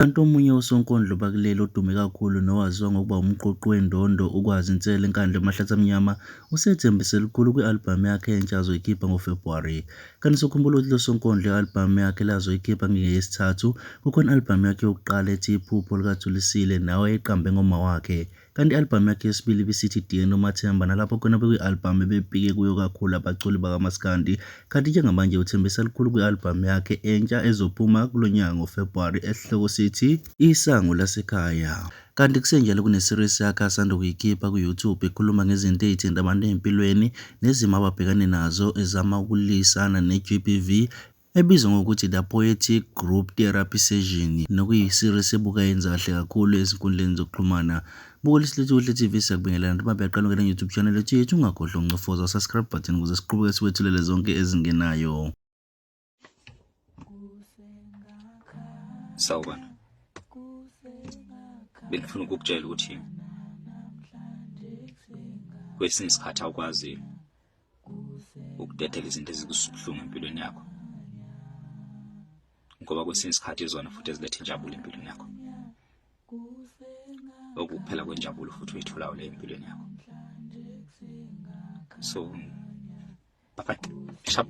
Kanti omunye wosonkondlo bakuleli odume kakhulu nowaziwa ngokuba umqoqi wendondo uKwazi Nsele Nkandla eMahlathamnyama usethembise lukhulu kwi-albhamu yakhe entsha azoyikhipha ngoFebhuwari. Kanti sokhumbula ukuthi lo sonkondlo i-albhamu yakhe le azoyikhipha ngeyesithathu, kukhona i-albhamu yakhe yokuqala ethi Iphupho likaThulisile nayo ayiqambe ngomawakhe. Kanti i-albhamu yakhe yesibili ibisithi Dear Nomathemba nalapho khona bekuyi-albhamu ebepike kuyo kakhulu abaculi bakamaskandi. Kanti njengamanje uthembisa lukhulu kwi-albhamu yakhe entsha ezophuma kulo nyaka ngoFebhuwari esihloko sithi Isango Lasekhaya. Kanti kusenjalo kune-series yakhe asanda kuyikhipha ku-YouTube ekhuluma ngezinto ey'thinta abantu ey'mpilweni nezimo ababhekane nazo ezama ukulwisana ne-GBV ebizwa ngokuthi The Poetic Group Therapy Session nokuyi-series ebuka yenza kahle kakhulu ezinkundleni zokuxhumana. Buka Isilethu Kuhle TV siyakubingelela noma beyaqala ungena YouTube channel yethu ungakhohlwa ukuncofoza subscribe button ukuze siqhubeke sikwethulele zonke ezingenayo. Sawubona. Bengifuna ukukutshela ukuthi kwesinye isikhathi awukwazi ukudedela izinto ezikusubuhlungu empilweni yakho ngoba kwesinye isikhathi izona futhi eziletha injabulo empilweni yakho okuphela kwenjabulo futhi uyitholayo le empilweni yakho so bye bye sharp.